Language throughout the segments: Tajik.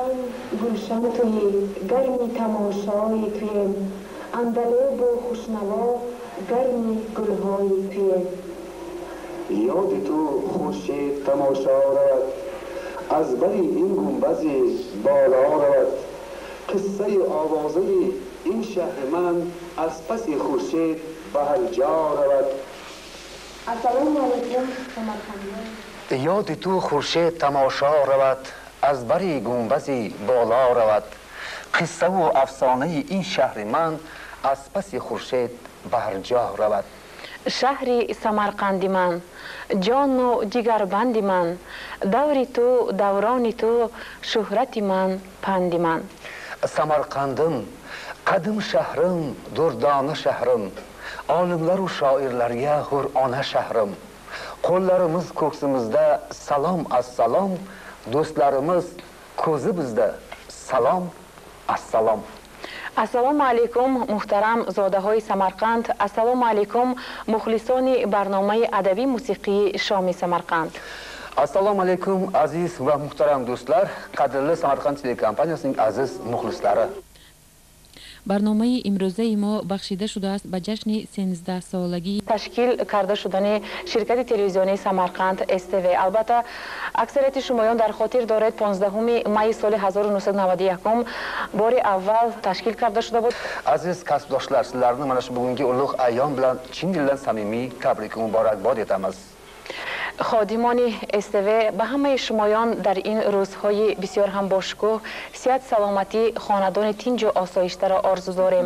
Гулшан, гулшан туи, гарми тамошои туем, андалебу хушнаво, гарми гулҳои туем. Ёди ту хуршед тамошо равад, аз бари ин гунбази боло равад. Қиссаи овозаи ин шаҳри ман аз паси хуршед ба ҳар ҷо равад. Ассалому алайкум, самарқандиён. Ёди ту хуршед тамошо равад, аз бари гунбази боло равад. Қиссаву афсонаи ин шаҳри ман аз паси хуршед ба ҳар ҷо равад. Шаҳри Самарқанди ман, ҷону ҷигарбанди ман, даври ту, даврони ту, шӯҳрати ман, панди ман. Самарқанdim, qadim shahrim, durdona shahrim, olimlaru shoirlarga hur ona shahrim. Qo'llarimiz ko'ksimizda salom assalom, do'stlarimiz ko'zi bizda salom assalom. Ассалому алайкум, муҳтарам зодаҳои Самарқанд. Ассалому алайкум, мухлисони барномаи адабӣ мусиқии Шоми Самарқанд. Assalomu alaykum, aziz va muhtaram do'stlar, qadrli Samarqand telekompaniyasining aziz muxlislari. Барномаи имрӯзаи мо бахшида шудааст ба ҷашни 13-солагии ташкил карда шудани ширкати телевизионии Самарқанд СТВ. Албатта, аксарияти шумоён дар хотир доред, 15 майи соли 1991 бори аввал ташкил карда шуда буд. Aziz kasbdoshlar, sizlarni mana shu bugungi ulug' ayyom bilan chin dildan samimiy tabrik muborakbod etamiz. Ходимони СТВ ба ҳамаи шумоён дар ин рӯзҳои бисёр ҳам бошукӯҳ сиҳат, саломатӣ, хонадони тинҷу осоиштаро орзу дорем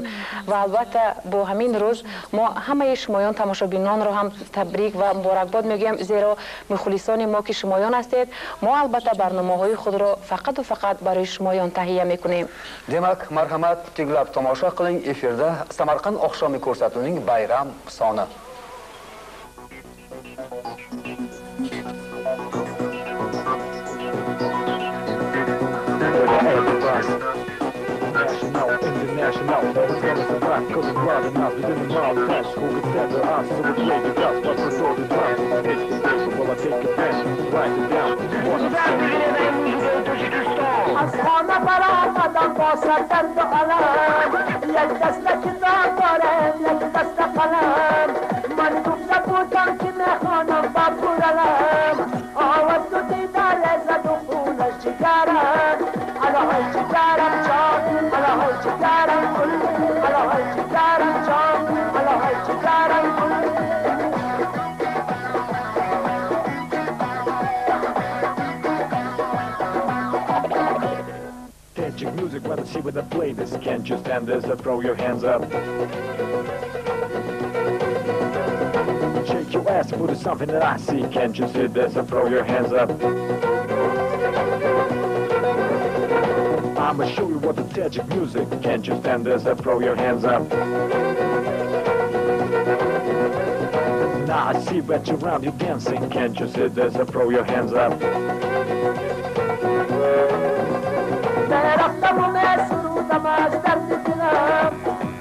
ва албатта бо ҳамин рӯз мо ҳамаи шумоён тамошобинонро ҳам табрик ва муборакбод мегӯем, зеро мухлисони мо ки шумоён ҳастед, мо албатта барномаҳои худро фақату фақат барои шумоён таҳия мекунем. Demak, marhamat, tinglab tomosha qiling, efirda Samarqand oqshomi ko'rsatuvining bayram soni. National, international, never gonna survive, 'cause I'm wild enough within the wild patch. Who could tether us to the play the dust, but for all the drums, it's the paper, well I take a pen, write it down. What I'm saying. از خانه برآمدم با سردرد و علم، یک دسته کتاب دارم، یک دسته قلم. من گفته بودم که میخوانم با پورلم، آواز تو دیدار زد و خونش جگرم. الهی جگرم جان، الهی جگرم گل، الهی جگرم جان، الهی جگرم گل. Tajik music, wanna see what I play this. Can't you stand this? Throw your hands up. Shake your ass, put something that I see. Can't you see this? Throw your hands up. I'ma show you what the Tajik music. Can't you stand this? Throw your hands up. Now I see that you're round, you're dancing. Can't you see this? Throw your hands up. رفتم و سرودم از درد دلم،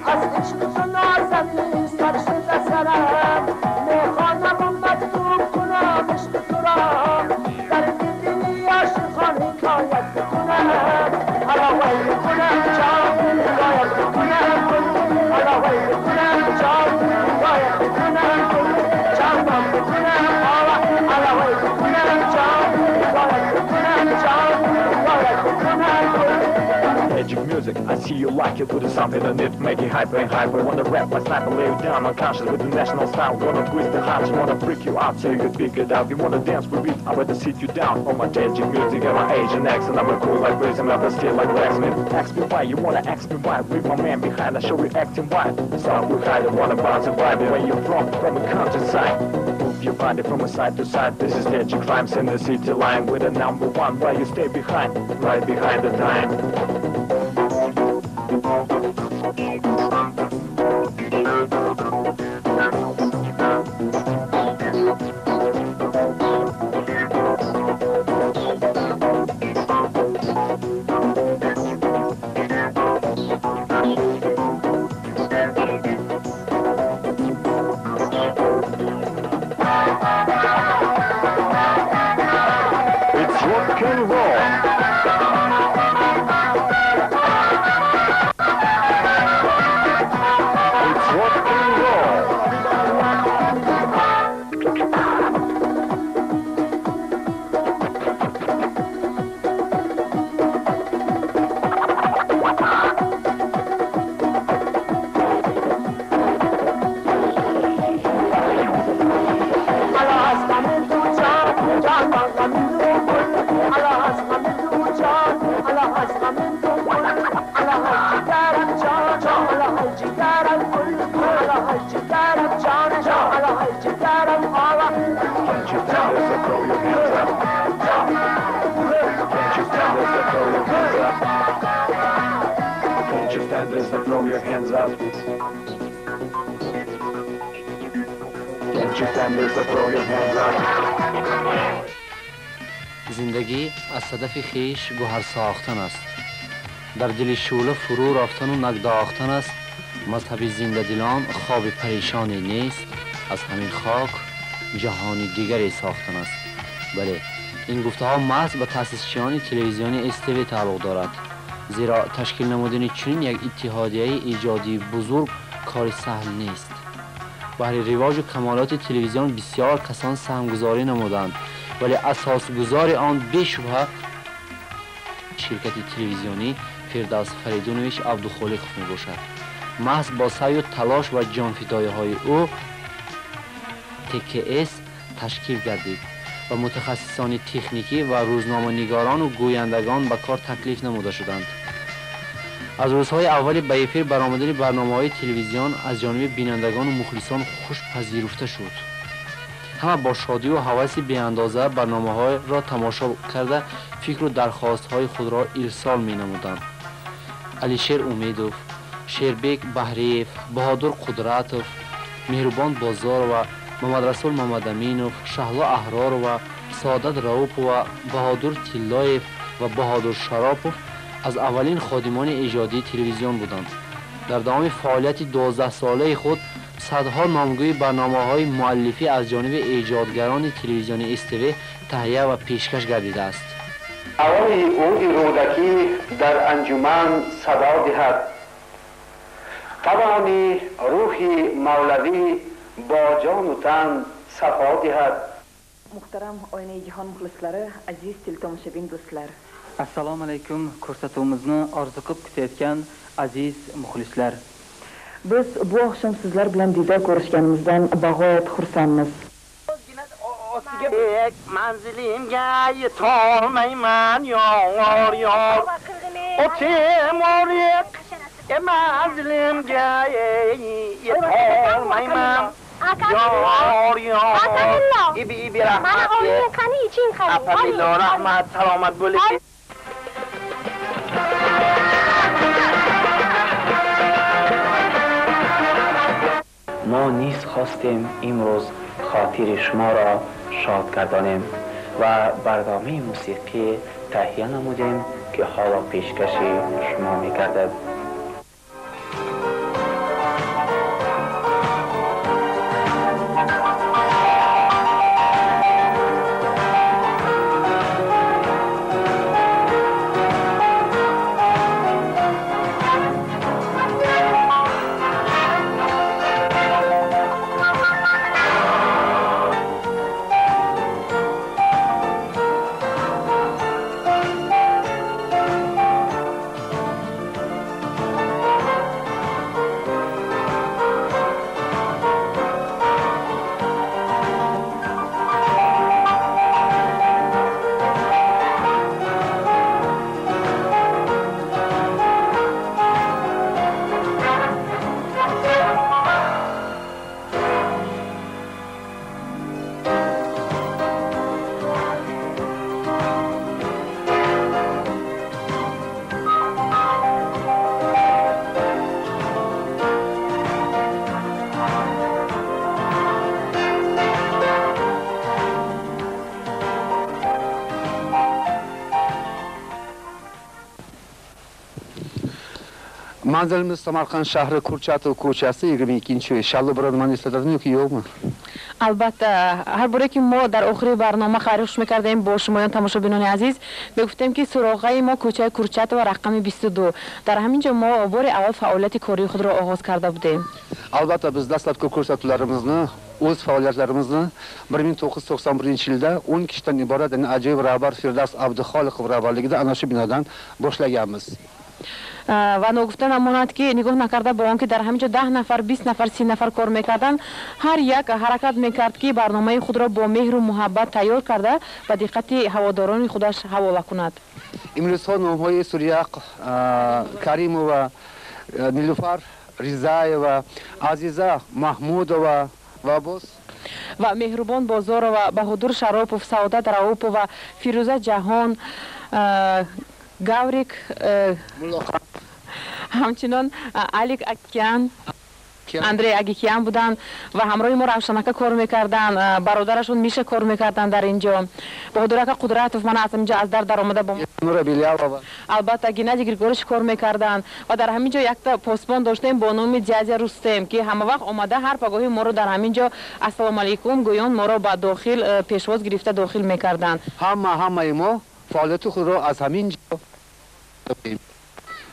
از عشق تو نازنین سر شده سرم. میخوانم و مکتوب کنم عشق تو را، در دل عاشقان حکایت بکنم. علاوه بکنم جان، حکایت بکنم گل، علاوه بکنم جان، حکایت بکنم گل، جانم بکنم آوا، علاوه بکنم جان، حکایت بکنم جان، حکایت بکنم گل. Tajik music, I see you like it, put something on it, make it hyper and hyper. Wanna rap like sniper, lay you down, unconscious with the national style. Gonna twist the heart, wanna freak you out so you can pick it up. You wanna dance with it, I better sit you down. On my Tajik music and my Asian accent, I'm a cool like rhythm, I'm a still like blacksmith. Ask me why, you wanna ask me why? With my man behind, I show you acting why. Stop with hide, I wanna bounce and vibe. Where you from? From the countryside. Move your body from side to side. This is Tajik rhymes in the city line with a number one. Why you stay behind? Right behind the time. It's rock and roll. hands up. Can't you stand this? So throw your hands up. Зиндагӣ аз садафи хеш гӯҳар сохтан аст. Дар дили шӯъла фурӯ рафтану нагдохтан аст. Мазҳаби зиндадилон хоби парешоне нест, аз ҳамин хок ҷаҳони дигаре сохтан аст. Бале, ин гуфтаҳо маҳз ба таъсисчиёни телевизиони СТВ тааллуқ дорад, зеро ташкил намудани чунин як иттиҳодияи эҷодии бузург кори саҳл нест. Баҳри ривоҷу камолоти телевизион бисёр касон саҳмгузорӣ намуданд, вале асосгузори он бешубҳа ширкати телевизионӣ Фирдавс Фаридунович Абдухолиқов мебошад. Маҳз бо саъю талош ва ҷонфидоиҳои ӯ ТКС ташкил гардид ва мутахассисони техникӣ ва рӯзноманигорону гӯяндагон ба кор таклиф намуда шуданд. Аз рӯзҳои аввали ба эфир баромадани барномаҳои телевизион аз ҷониби бинандагону мухлисон хуш пазируфта шуд. Ҳама бо шодиву ҳаваси беандоза барномаҳоро тамошо карда фикру дархостҳои худро ирсол менамуданд. Алишер Умедов, Шербек Баҳриев, Баҳодур Қудратов, Меҳрубон Бозорова, Мамадрасул Мамадаминов, Шаҳло Аҳророва, Саодат Раупова, Баҳодур Тиллоев ва Баҳодур Шаропов аз аввалин ходимони эҷодии телевизион буданд. Дар давоми фаъолияти 12-солаи худ садҳо номгӯи барномаҳои муаллифӣ аз ҷониби эҷодгарони телевизиони СТВ таҳия ва пешкаш гардидааст. Ҳавои уди Рӯдакӣ дар анҷуман садо диҳад. Тавони рӯҳи Мавлавӣ бо ҷону тан сафо диҳад. Muhtaram Oyna Jahon muxlislari, aziz teletomoshabin do'stlar. Assalomu alaykum, ko'rsatuvimizni orziqib kutayotgan aziz muxlislar. Biz bu oqshom sizlar bilan diydor ko'rishganimizdan bag'oyat xursandmiz. Manzilimga yetolmayman yor yor. Otim o'rik manzilimga yetolmayman. Yor yor. Ibi ibi rahmat. Mana qani iching qani. Alhamdulillah rahmat, salomat bo'ling. Мо низ хостем имрӯз хотири шуморо шод гардонем ва барномаи мусиқӣ таҳия намудем, ки ҳоло пешкаши шумо мегардад. Manzilimiz Samarqand shahri, Kurchatov ko'chasi, 22-uy. Shallo, biror nimani eslatadimi yoki yo'qmi? Албатта, ҳар боре ки мо дар охири барнома хайру хуш мекардем бо шумоён тамошобинони азиз, мегуфтем ки суроғаи мо кӯчаи Курчатова, рақами 22. Дар ҳамин ҷо мо бори аввал фаъолияти кории худро оғоз карда будем. Albatta, biz dastlabki ko'rsatuvlarimizni, o'z faoliyatlarimizni 1991-yilda 10 kishidan iborat ajoyib rahbar Firdavs Abduxoliqov rahbarligida ana shu binodan boshlaganmiz. Ва ногуфта намонад, ки нигоҳ накарда ба он ки дар ҳамин ҷо 10 нафар, 20 нафар, 30 нафар кор мекарданд, ҳар як ҳаракат мекард, ки барномаи худро бо меҳру муҳаббат тайёр карда ба диққати ҳаводорони худаш ҳавола кунад. Имрӯзҳо номҳои Сурияқ Каримова, Нилуфар Ризаева, Азиза Маҳмудова ва боз ва Меҳрубон Бозорова, Баҳодур Шаропов, Саодат Раупова, Фирӯза Ҷаҳон, Гаврик Ҳамчунон Алик Акян, Андрей Агикян буданд ва ҳамроҳи мо Равшанака кор мекарданд, бародарашон Миша кор мекарданд дар ин ҷо. Баҳодур ака Қудратов мана аз ҳамин ҷо аз дар даромада бо Нура Билялова. Албатта, Геннадий Григорьевич кор мекарданд ва дар ҳамин ҷо якта посбон доштем бо номи дядя Рустем, ки ҳама вақт омада ҳар пагоҳи моро дар ҳамин ҷо ассалому алайкум гӯён моро ба дохил пешвоз гирифта дохил мекарданд. Ҳамаи мо фаъолияти худро аз ҳамин ҷо,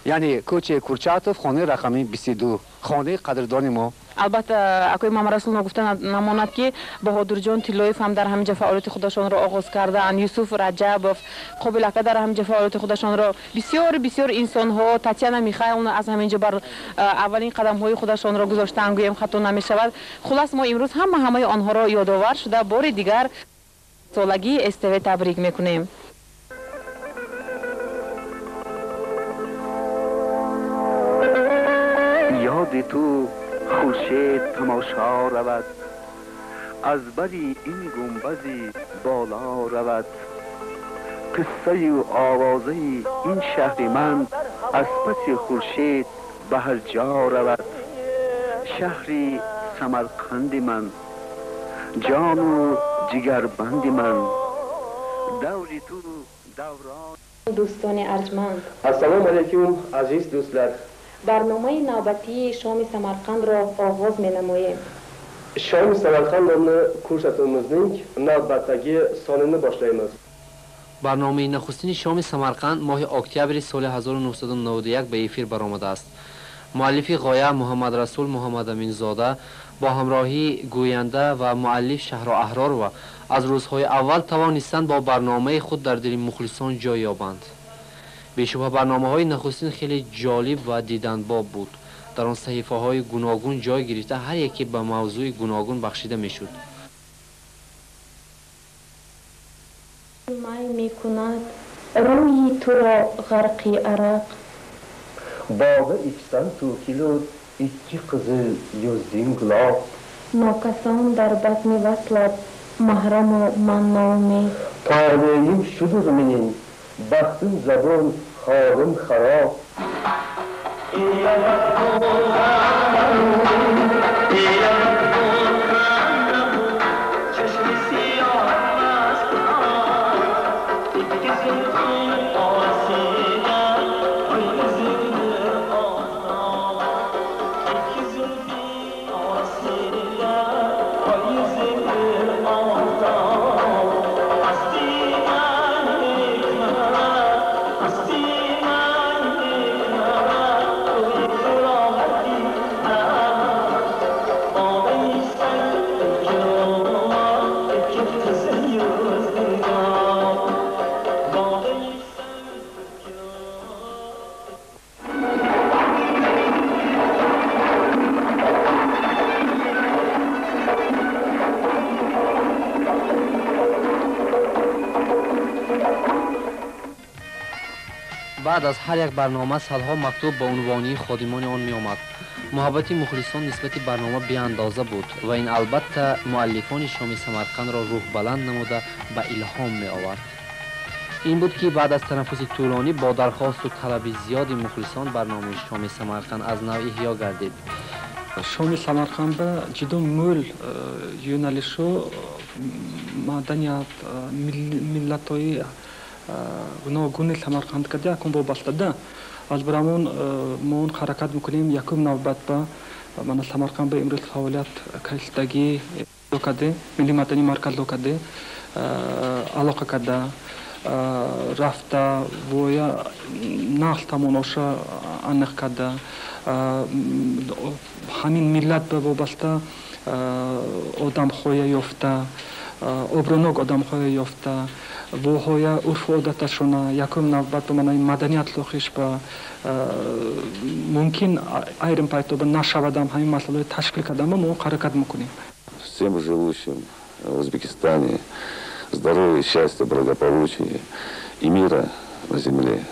яъне кӯчаи Курчатов, хонаи рақами 22, хонаи қадрдони мо. Албатта, акои Мамарасул, ногуфта намонад, ки Баҳодурҷон Тиллоев ҳам дар ҳамин ҷо фаъолияти худашонро оғоз карданд, Юсуф Раҷабов, Қобил ака дар ҳамин ҷо фаъолияти худашонро, бисёр бисёр инсонҳо, Татьяна Михайловна аз ҳамин ҷо бар аввалин қадамҳои худашонро гузоштаанд, гӯем хато намешавад. Хулас, мо имрӯз ҳама ҳамаи онҳоро ёдовар шуда бори дигар солагии СТВ табрик мекунем. Ёди ту хуршед тамошо равад, аз бари ин гунбази боло равад. Қиссаю овозаи ин шаҳри ман аз паси хуршед ба ҳар ҷо равад. Шаҳри Самарқанди ман, ҷону ҷигарбанди ман, даври ту даврон. Дӯстони арҷманд, Ассалому алайкум, азиз дӯстлар. Барномаи навбатии Шоми Самарқандро оғоз менамоем. Shomi Samarqand nomli ko'rsatuvimizning navbatdagi sonini boshlaymiz. Барномаи нахустини Шоми Самарқанд моҳи октябри соли 1991 ба эфир баромадааст. Муаллифи ғоя Муҳаммадрасул Муҳаммадаминзода бо ҳамроҳии гӯянда ва муаллиф Шаҳро Аҳророва аз рӯзҳои аввал тавонистанд бо барномаи худ дар дили мухлисон ҷой ёбанд. Бешубҳа, барномаҳои нахустин хеле ҷолиб ва диданбоб буд. Дар он саҳифаҳои гуногун ҷой гирифта, ҳар яке ба мавзӯи гуногун бахшида мешуд. Май мекунад рӯи туро ғарқи арақ. Бода ichsam to'kilur ikki qizil yuzing gulob. Нокасон дар базми васлат маҳраму ман ноумед. Толеим shudur mening, baxtim zabun, holim xarob. Баъд аз ҳар як барнома садҳо мактуб ба унвонии ходимони он меомад. Муҳаббати мухлисон нисбати барнома беандоза буд ва ин албатта муаллифони Шоми Самарқандро рӯҳбаланд намуда ба илҳом меовард. Ин буд, ки баъд аз танаффуси тӯлонӣ бо дархосту талаби зиёди мухлисон барномаи Шоми Самарқанд аз нав эҳё гардид. Шоми Самарқандда juda mo'l yo'nalishu madaniyat, millatҳои гуногуни Самарқанд када якум вобастада. Аз барамон мо он ҳаракат мекунем, якум навбат ба мана Самарқанд ба имрӯз фаъолият кардагӣ каде, миллий маданӣ марказ каде алоқа карда рафта, воя нақл тамоноша аниқ карда, ҳамин миллат ба вобаста одамҳоя ёфта, обрӯнок одамҳоя ёфта, воҳоя урфу одаташона, якум навбат ба манаи маданият лохиш ба мумкин айрим пайто ба нашавадам, ҳамин масъалаҳои ташкил кардан мо ҳаракат мекунем. Всем живущим в Узбекистане здоровья, счастья, благополучия и мира на земле.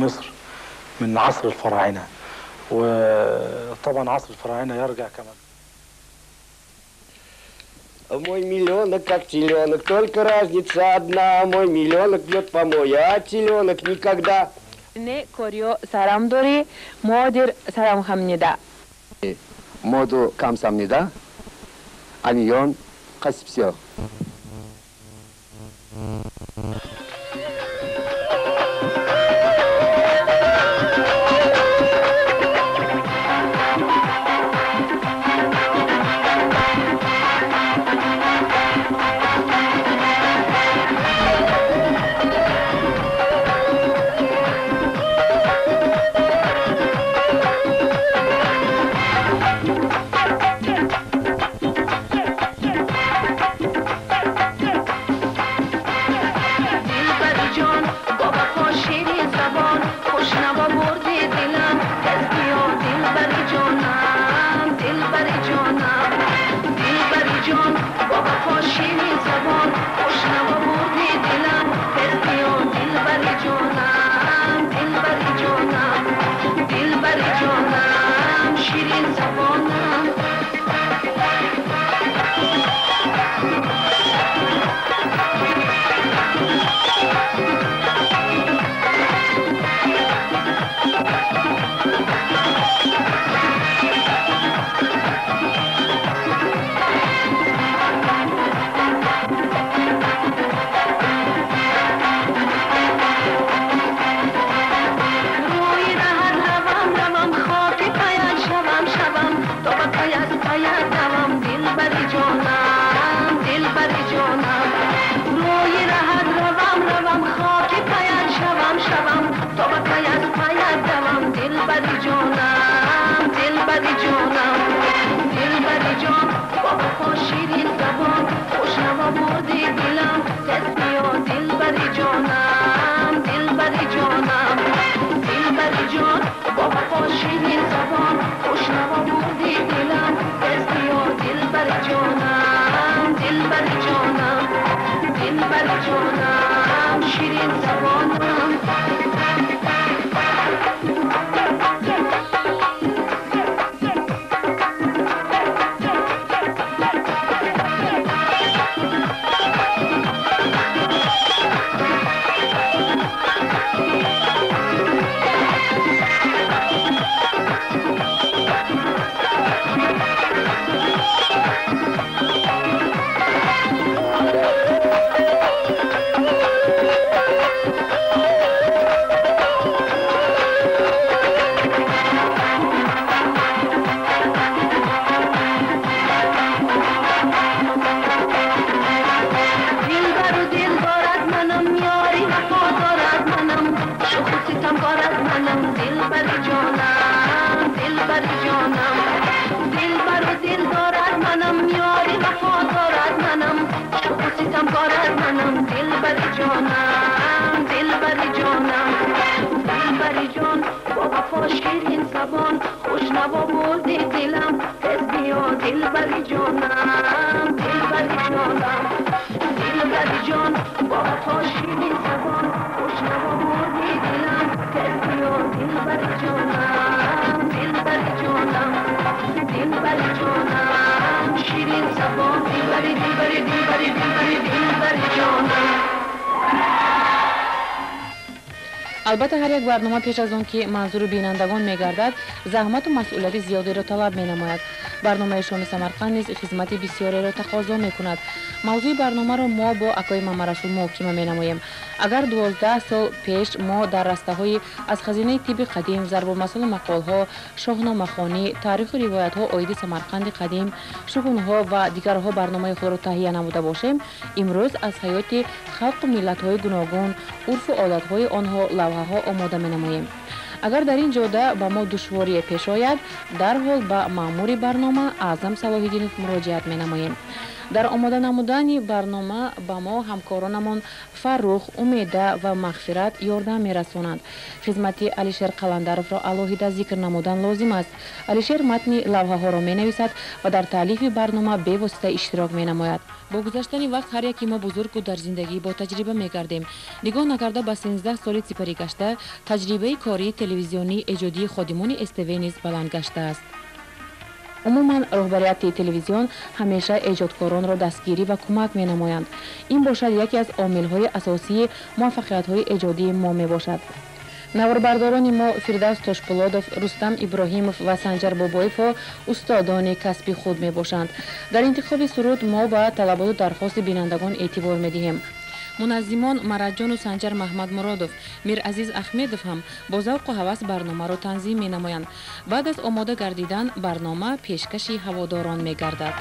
مصر من عصر الفراعنة، وطبعا عصر الفراعنة يرجع كمان. Мой миллионок как теленок, только разница одна. Мой миллионок пьет помои, а теленок никогда. Не корио сарам дори, модир сарам хамнида. Моду камсамнида, анион касипсё. Албатта, ҳар як барнома пеш аз он ки манзури бинандагон мегардад, заҳмату масъулияти зиёдеро талаб менамояд. Барномаи шоми Самарқанд низ хизмати бисёреро тақозо мекунад. Мавзӯи барномаро мо бо акои Мамарасул муҳокима менамоем. Агар 12 сол пеш мо дар растаҳои аз хазинаи тибби қадим, зарбулмасалу мақолҳо, шоҳномахонӣ, таъриху ривоятҳо оиди Самарқанди қадим, шукунҳо ва дигарҳо барномаи худро таҳия намуда бошем, имрӯз аз ҳаёти халқу миллатҳои гуногун, урфу одатҳои онҳо лавҳаҳо омода менамоем. Агар дар ин ҷода ба мо душворие пеш ояд, дарҳол ба маъмури барнома Аъзам Салоҳиддинов муроҷиат менамоем. Дар омода намудани барнома ба мо ҳамкоронамон Фаррух, Умеда ва Мағфират ёрдам мерасонанд. Хизмати Алишер Қаландаровро алоҳида зикр намудан лозим аст. Алишер матни лавҳаҳоро менависад ва дар таълифи барнома бевосита иштирок менамояд. Бо гузаштани вақт ҳар яки мо бузургу дар зиндагӣ бо таҷриба мегардем. Нигоҳ накарда ба 13 соли сипарӣ гашта, таҷрибаи кории телевизионии эҷодии ходимони СТВ низ баланд гаштааст. Умуман, роҳбарияти телевизион ҳамеша эҷодкоронро дастгирӣ ва кӯмак менамоянд. Ин бошад яке аз омилҳои асосии муваффақиятҳои эҷодии мо мебошад. Наворбардорони мо Фирдавс Тошпулодов, Рустам Иброҳимов ва Санҷар Бобоевҳо устодони касби худ мебошанд. Дар интихоби суруд мо ба талаботу дархости бинандагон эътибор медиҳем. Муназзимон Мараҷону Санҷар Маҳмадмуродов, Миразиз Ахмедов ҳам бо завқу ҳавас барномаро танзим менамоянд. Баъд аз омода гардидан барнома пешкаши ҳаводорон мегардад.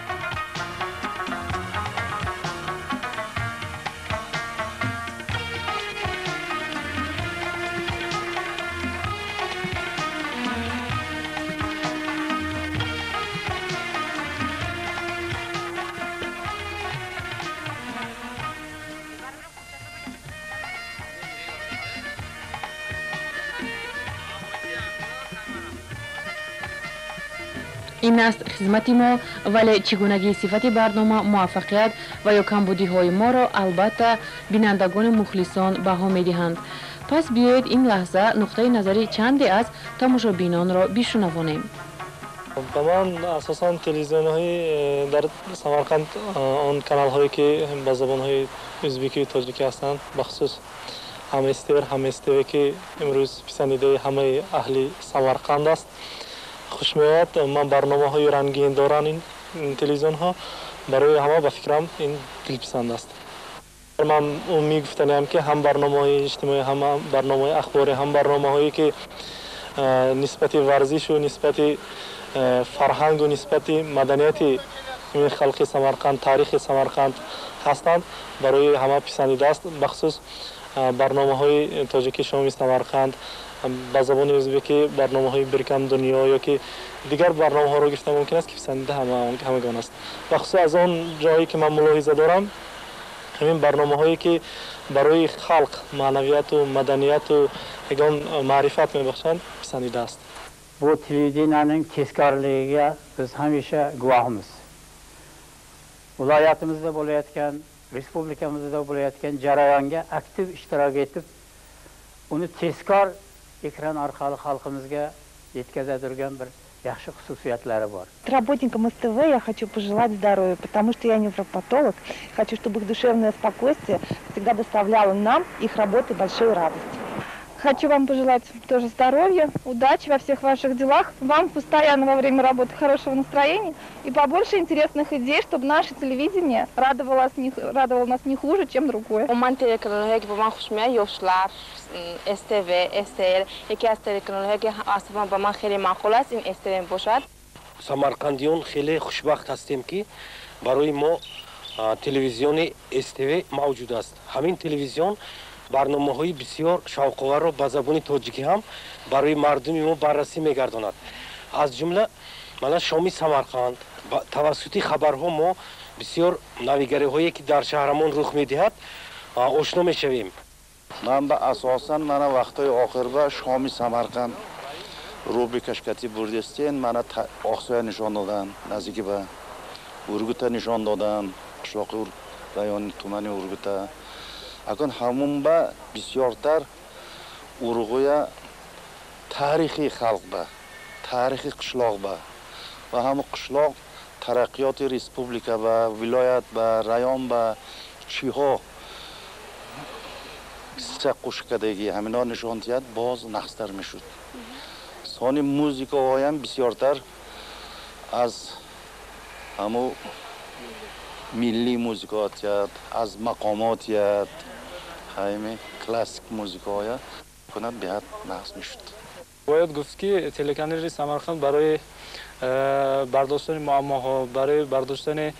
Ин аст хизмати мо, вале чӣ гунагии сифати барнома, муваффақият ва ё камбудиҳои моро албатта бинандагону мухлисон баҳо медиҳанд. Пас биёед ин лаҳза нуқтаи назари чанде аз тамошобинонро бишунавонем. Ба ман асосан телевизионҳои дар Самарқанд, он каналҳое ки ба забонҳои ӯзбекию тоҷикӣ ҳастанд, бахусус ҳам СТР, ҳам СТВ, ки имрӯз писандидаи ҳамаи аҳли Самарқанд аст, хуш меояд. Ман барномаҳои рангин доранд ин телевизионҳо, барои ҳама ба фикрам ин дилписанд аст. Ман мегуфтаниам ки ҳам барномаҳои иҷтимоӣ, ҳам барномаҳои ахборӣ, ҳам барномаҳое ки нисбати варзишу нисбати фарҳангу нисбати маданияти халқи Самарқанд, таърихи Самарқанд ҳастанд, барои ҳама писандида аст. Бахусус барномаҳои тоҷикӣ Шоми Самарқанд, ба забони ӯзбекӣ барномаҳои Биркам дунё ё ки дигар барномаҳоро гирифта мумкин аст, ки писандида ҳамагон аст. Бахусус аз он ҷое ки ман мулоҳиза дорам, ҳамин барномаҳое ки барои халқ маънавияту маданияту ягон маърифат мебахшанд, писандида аст. Bu televideniyening tezkorligiga biz hamisha guvohmiz. Viloyatimizda bo'layotgan, respublikamizda bo'layotgan jarayonga aktiv ishtirok etib, uni tezkor ekran orqali xalqimizga yetkazadigan bir yaxshi xususiyatlari bor. Работникам СТВ я хочу пожелать здоровья, потому что я невропатолог. Хочу, чтобы их душевное спокойствие всегда доставляло нам их работы большую радость. Хочу вам пожелать тоже здоровья, удачи во всех ваших делах, вам постоянно во время работы хорошего настроения и побольше интересных идей, чтобы наше телевидение радовало нас не хуже, чем другое. Ман телеканалҳое ки ба ман хуш меояд, Yoshlar, СТВ, СТР, яке аз телеканалҳое ки аслан ба ман хеле маъқул аст, ин СТВ мебошад. Самарқандиён хеле хушбахт ҳастем, ки барои мо телевизиони СТВ мавҷуд аст. Ҳамин телевизион барномаҳои бисёр шавқоварро ба забони тоҷикӣ ҳам барои мардуми мо баррасӣ мегардонад. Аз ҷумла мана Шоми Самарқанд, тавассути хабарҳо мо бисёр навигариҳое ки дар шаҳрамон рух медиҳад ошно мешавем. Ман ба асосан мана вақтҳои охир ба Шоми Самарқанд рубрикаш кати бурдестен, мана Оқсоя нишон додан, наздики ба Ургута нишон додан, қишлоқи райони тумани Ургута. Акун ҳамун ба бисёртар урғуя таърихи халқ ба, таърихи қишлоқ ба ва ҳамун қишлоқ тараққиёти республика ба, вилоят ба, район ба чиҳо ҳисса қӯшкадагӣ ҳамино нишон диҳад, боз нақстар мешуд. Сони музикаҳоям бисёртар аз ҳамун миллӣ музикаотият, аз мақомотият, ҳайми классик музикаҳоя кунад, беҳад нақс мешуд. Бояд гуфт, ки телеканали Самарқанд барои бардоштани муаммоҳо, барои бардоштани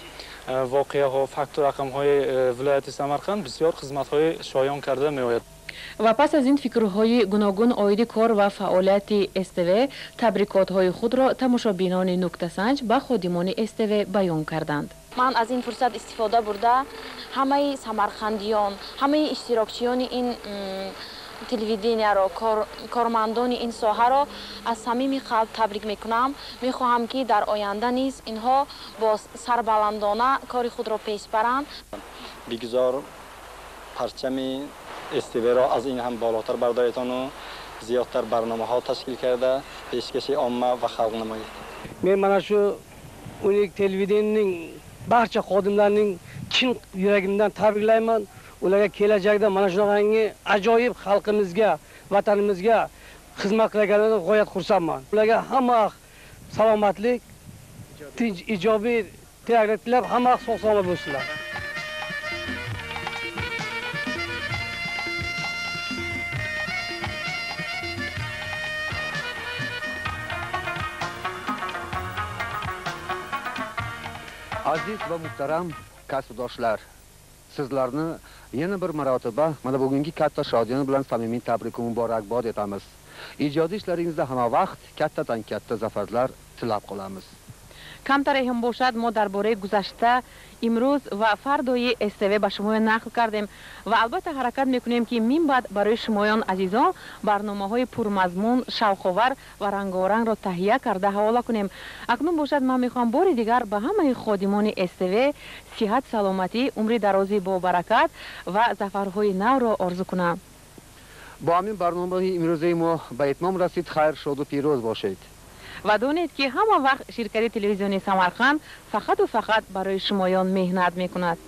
воқеаҳо, факту рақамҳои вилояти Самарқанд бисёр хизматҳои шоён карда меояд. Ва пас аз ин фикрҳои гуногун оиди кор ва фаъолияти СТВ, табрикотҳои худро тамошобинони нуктасанҷ ба ходимони СТВ баён карданд. Ман аз ин фурсат истифода бурда ҳамаи самарқандиён, ҳамаи иштирокчиёни ин телевиденияро, кормандони ин соҳаро аз самими қалб табрик мекунам. Мехоҳам, ки дар оянда низ инҳо бо сарбаландона кори худро пеш баранд. Бигзор парчами СТВ-ро аз ин ҳам болотар бардоретону зиёдтар барномаҳо ташкил карда пешкаши омма ва халқ намоед. Men mana shu O'nlik televideniyaning barcha xodimlarining chin yuragimdan tabriklayman. Ularga kelajakda mana shunaqangi ajoyib xalqimizga, vatanimizga xizmat qilganlaridan g'oyat xursandman. Ularga hamma salomatlik, tinch, ijobiy tilaklar tilab, hamma sog' salomat bo'lsinlar. Aziz va muhtaram kasbdoshlar, sizlarni yana bir marotaba mana bugungi katta shodiyona bilan samimiy tabrik va muborakbod etamiz. Ijodiy ishlaringizda hamma vaqt kattadan katta zafarlar tilab qolamiz. Камтаре ҳам бошад, мо дар бораи гузашта, имрӯз ва фардои СТВ ба шумоён нақл кардем ва албатта ҳаракат мекунем, ки мин баъд барои шумоён азизон барномаҳои пурмазмун, шавқовар ва рангорангро таҳия карда ҳавола кунем. Акнун бошад, ман мехоҳам бори дигар ба ҳамаи ходимони СТВ сиҳат, саломатӣ, умри дарозӣ бо баракат ва зафарҳои навро орзу кунам. Бо ҳамин барномаи имрӯзаи мо ба итмом расид. Хайр, шоду пирӯз бошед. Ва донед, ки ҳама вақт ширкати телевизиони Самарқанд фақату фақат барои шумоён меҳнат мекунад.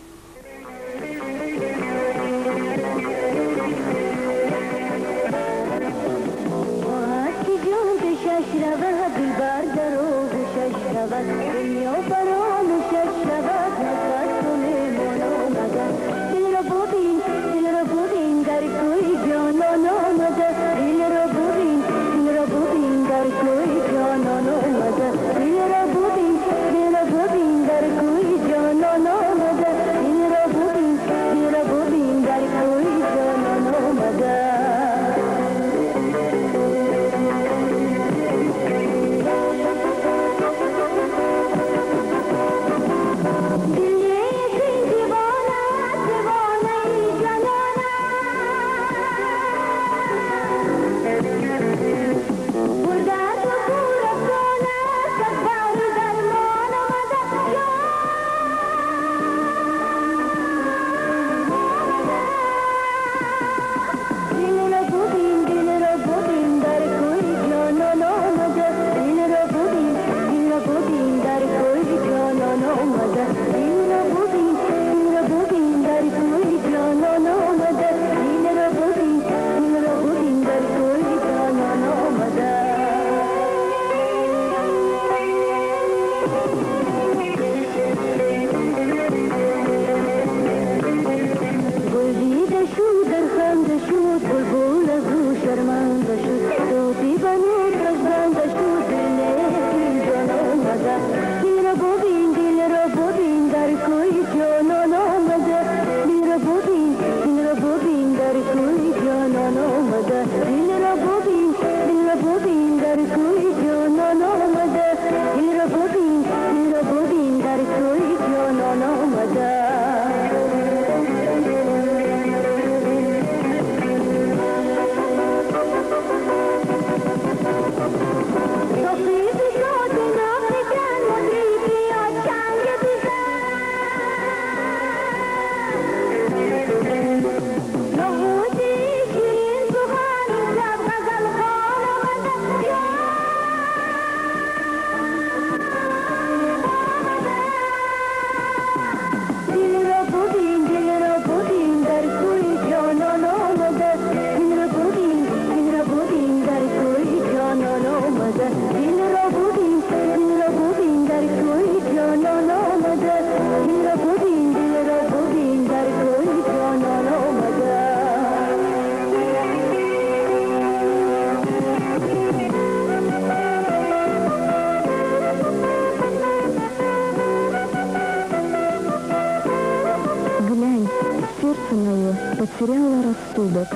Потеряла рассудок,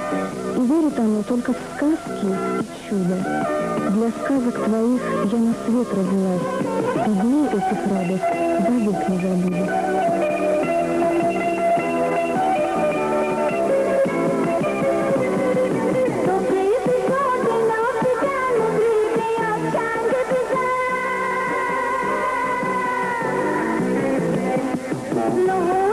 и верит оно только в сказки и чудо. Для сказок твоих я на свет родилась, и дней этих радость вовек не забуду. Для